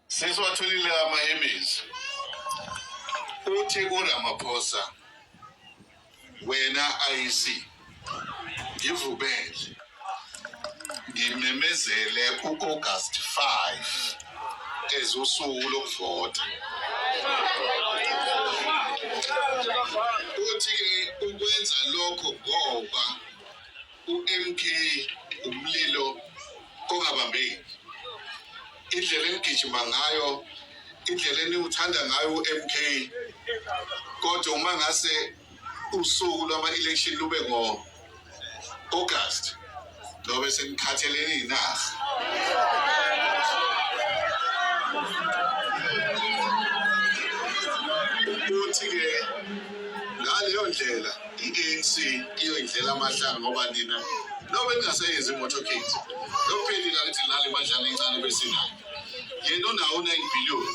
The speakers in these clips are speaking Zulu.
Sesiwatholile amahemezi. Uthi uRamaphosa wena IEC ngivumele ngimemezele u-August 5 as usuku lokuvota. Uthi-ke ukwenza lokho ngoba U-MK umlilo ongabambeki. Indlela enigijima ngayo, indlela eniwuthanda ngayo u-MK, kodwa uma ngase usuku lwama-election lube ngo-August, lobe senikhathelene inarha. Uthi-ke ngaleyo ndlela I-ANC iyoyidlela amahlanga ngoba nina nobe ningaseyenzi imotorcade lokuphelile angithi nale madlana encane besinayo yena unawo u-9 billion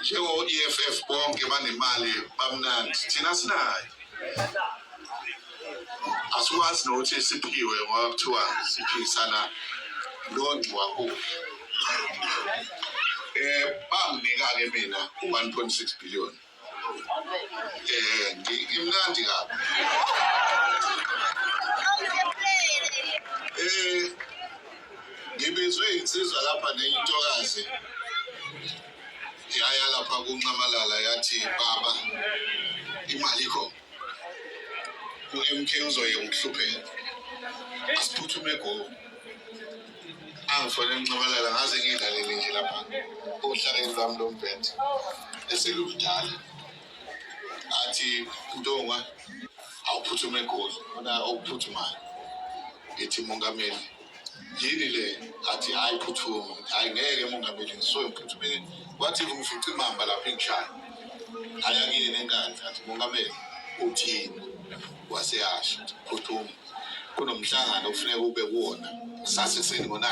njengo-EFF bonke banemali bamnandi thina sinayo asikwazi nokuthi siphiwe ngoba kuthiwa siphikisana nongxiwankulu banginika-ke mina u-1.6 billion Ngimnandi kabi. Ngibizwe insizwa lapha nenye intokazi yaya lapha kuNxamalala yathi baba imali ikho u-MK uzoyeka ukuhlupheka asiphuthume egoli angifonela uNxamalala ngaze ngiyilalele nje lapha ohlakeni lwami lombhede eseludala athi Ntongwa awuphuthume egoli khona okuphuthumayo ngithi mongameli yini le athi hayi phuthuma hayi ngeke mongameli ngisuke ngiphuthume wathi ngifica imamba lapha ingishaya aya kuyena enkandla athi mongameli uthini waseyasho phuthuma kunomhlangano okufuneka ube kuwona kusasa ekuseni ngo-9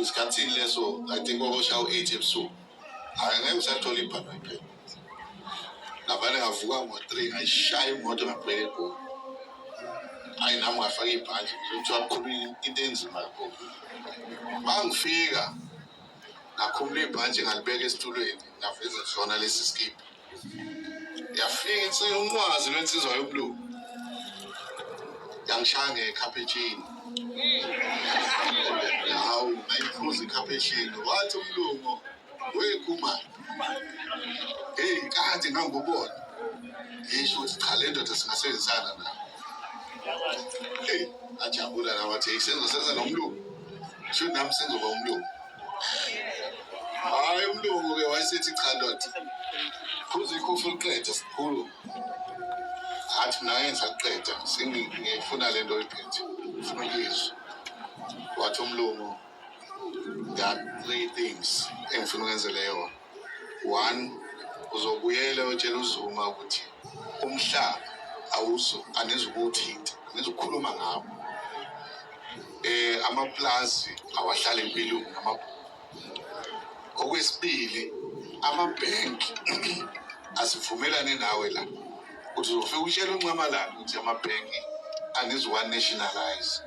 isikhathini leso i think kwakushaya u-8 ebusuku hhayi ngeke usathola ibhanoyi phela ngavane ngavuka ngo-3 ngayishaya imoto ngabheka egoli hhayi nami ngafaka ibhantshi kuthiwa kukhuluma into enzima kakhulu uma ngifika ngakhumula ibhantshi ngalibeka esitulweni ngaveza sona lesi skibha Yafika insizwa unqwazi lwensizwa yobulungu. Yangishaya nge-cappuccino. Hawu, ngayiphuza i-cappuccino. Wathi umlungu, wekhumalo. Hey, kade ngangikubona. Ngisho ukuthi cha le ndoda singasebenzisana nayo. Hey, ajabula nawe wathi, hey, senzosenza nomlungu. Sho nami senzoba umlungu. Hayi umlungu-ke wayesethi cha ndoda phuza ikhofi uliqede sikhulu athi mina ngeke ngisakuqeda sengiyifuna le nto oyiphethe ngifuna ukuyizwa wathi umlungu there are three things engifuna ukwenzele yona one uzobuyela uyotshela uzuma ukuthi umhlaba awuzo anizukuwuthinta anizukukhuluma ngawo amaplazi awahlali empilweni namabhuku okwesibili amabhenki asivumelane nawe la ukuthi uzofika utshela unxamalala ukuthi amabhenki anizuwa-nationalize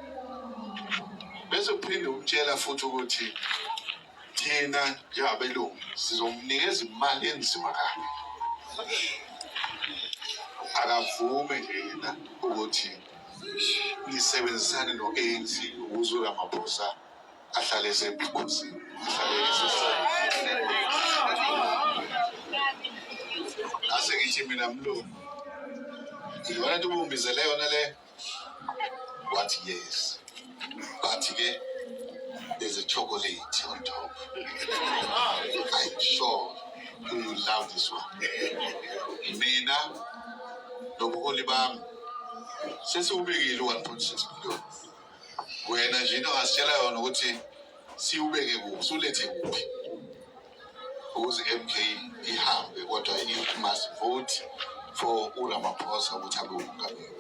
bese uphinde umtshela futhi ukuthi thina njengabelungu sizomnikeza imali enzima kabi akavume nje yena ukuthi nisebenzisane no-ANC ukuze uRamaphosa ahlale esebukhosini ahlale esesandleni ngase ngithi mina mlungu iyona nto ubumbizele yona le wathi yes but ke there's a chocolate on top i'm sure you will love this one mina nobuholi bami sesiwubekile u-1.6 billion wena nje into ongasitshela yona ukuthi siwubeke kuphi siwulethe kuphi ukuze i-MK ihambe kodwa it must vote for uRamaphosa ukuthi abe umongameli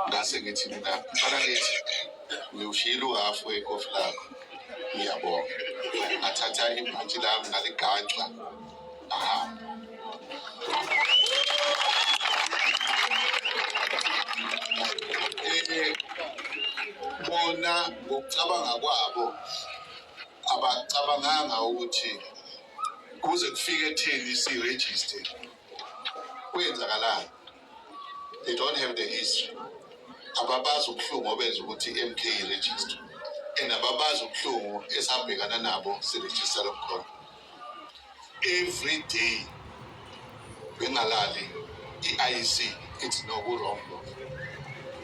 ngase ngithi mina mfana ngithi ngiwushiyile uhafu wekofi lakho ngiyabonga ngathatha ibhantshi lami ngaligaxa ngahamba bona ngokucabanga kwabo Abacabanganga ukuthi kuze kufike ekutheni si-register kwenzakalani. They don't have the history. Ababazi ubuhlungu obenza ukuthi i-MK i-register, and ababazi ubuhlungu esabhekana nabo si-register lomkhonto. Every day bengalali, i-IEC ithi no, ku-wrong lokho.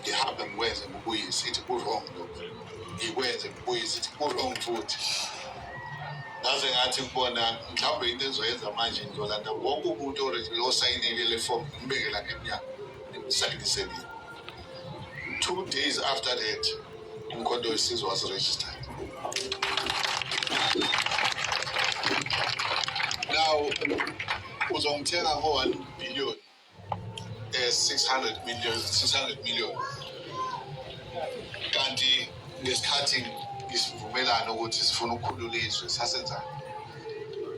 Ngihambe ngikwenze, ngibuyise, ithi ku-wrong lokho. Ngikwenze, ngibuyise, ithi ku-wrong futhi. Ngaze ngathi kubona, mhlawumbe into engizoyenza manje, ngizolanda wonke umuntu osayinile le form, ngimbeke lapha emnyango, ngimsayiniselile. 2 days after that, uMkhonto weSizwe was registered. Now uzongithenga ngo-1 billion 600 million, 600 million, kanti ngesikhathi isivumelano ukuthi sifuna ukukhulula izwe sasenzani?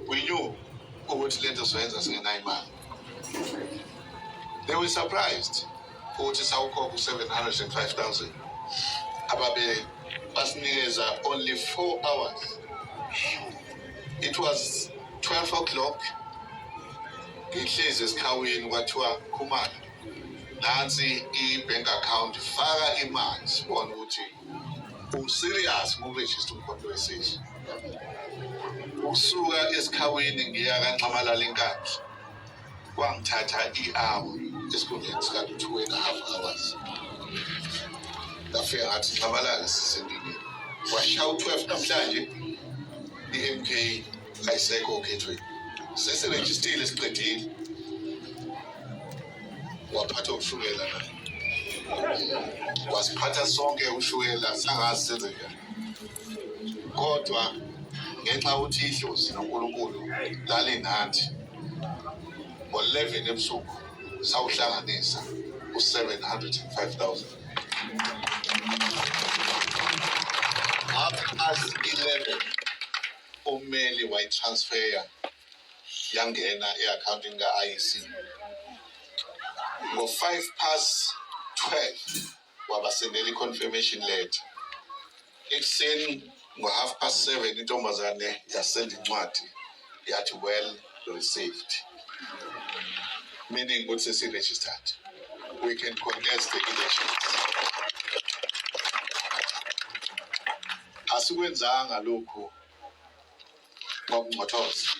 We knew ukuthi lento soyenza singenayo imali. They were surprised ukuthi sawukhokha u-705,000 ababe basinikeza only 4 hours. It was 12 o'clock, ngihlezi esikhawini, kwathiwa, "Khumalo, nansi i-bank account, faka imali sibone ukuthi u-serious ngokurejista uMkhonto weSizwe." Ukusuka esikhawini ngiya kaNxamalala eNkandla kwangithatha i-hour esikhundleni sika 2.5 hours. Ngafika ngathi, "Nxamalala, sisendingeni." Washaya u-12, namhlanje i-MK ayisekho okhethweni, sesirejistile, siqedile. Waphatha ushukela naye, wasiphatha sonke ushukela, sangazi senze njani, kodwa ngenxa yokuthi idlozi noNkulunkulu lalinathi, ngo-11 ebusuku sawuhlanganisa u-705,000. 11:30 ummeli wayitransferya, yangena e-akhawuntini ka-IEC. Ngo-12:05 wabasendela i-confirmation letter. Ekuseni ngo-7:30 intombazane yasenda incwadi, yathi well received, meaning ukuthi sesi-registered, we can contest the elections. Asikwenzanga lokhu ngokungcothoza,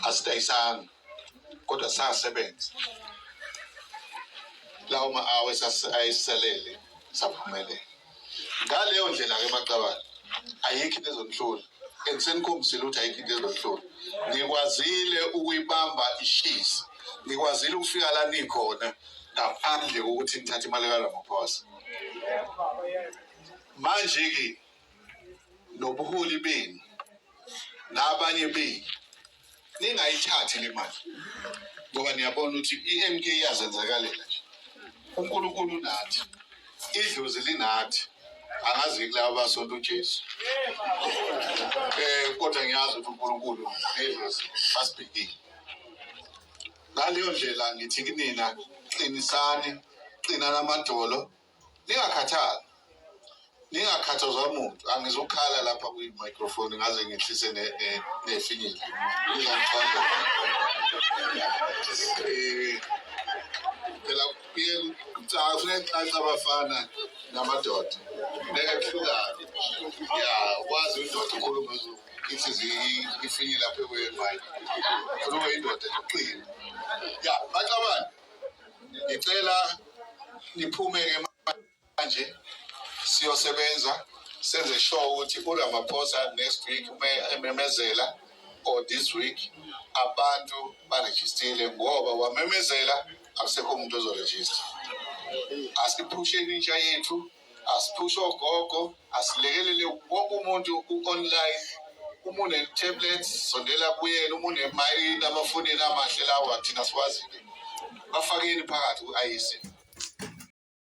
asidayisanga, kodwa sasebenza lawo ma-hour ayiselele, saphumelela ngaleyo ndlela-ke. Maqabane, ayikho into ezonihlula, and senikhombisile ukuthi ayikho into ezonihlula. Nikwazile ukuyibamba ishisa, nikwazile ukufika la nikhona ngaphandle kokuthi nithathe imali kaRamaphosa. Manje-ke nobuholi benu nabanye benu, ningayithathi le mali, ngoba niyabona ukuthi i-MK iyazenzakalela nje. UNkulunkulu unathi, idlozi linathi. Angazi kulabo basonta uJesu, kodwa ngiyazi ukuthi uNkulunkulu nedlozi basibhekile. Ngaleyo ndlela ngithi kunina, qinisani, qinani amadolo, ningakhathali, ningakhathazwa muntu. Angizukhala lapha kwi-microphone ngaze ngehlise nefinyila, nizongixolela. Phela kuye kufuneka kucace, abafana namadoda ngeke kuhlukane. Ya, ukwazi indoda ukhuluma ithi ifinyila lapha kwe-mic, khuluma indoda nje, uqine. Ya, baxabane, ngicela niphume-ke manje, siyosebenza, senze sure ukuthi uRamaphosa next week uma ememezela or this week, abantu barejistile, ngoba wamemezela akusekho umuntu ozorejista. Asiphusheni intsha yethu, asiphushe ogogo, asilekelele wonke umuntu ku-online. Uma une-tablet, sondela kuyena. Uma unemafonini amahle lawa, thina sikwazi-ke, bafakeni phakathi ku-IEC.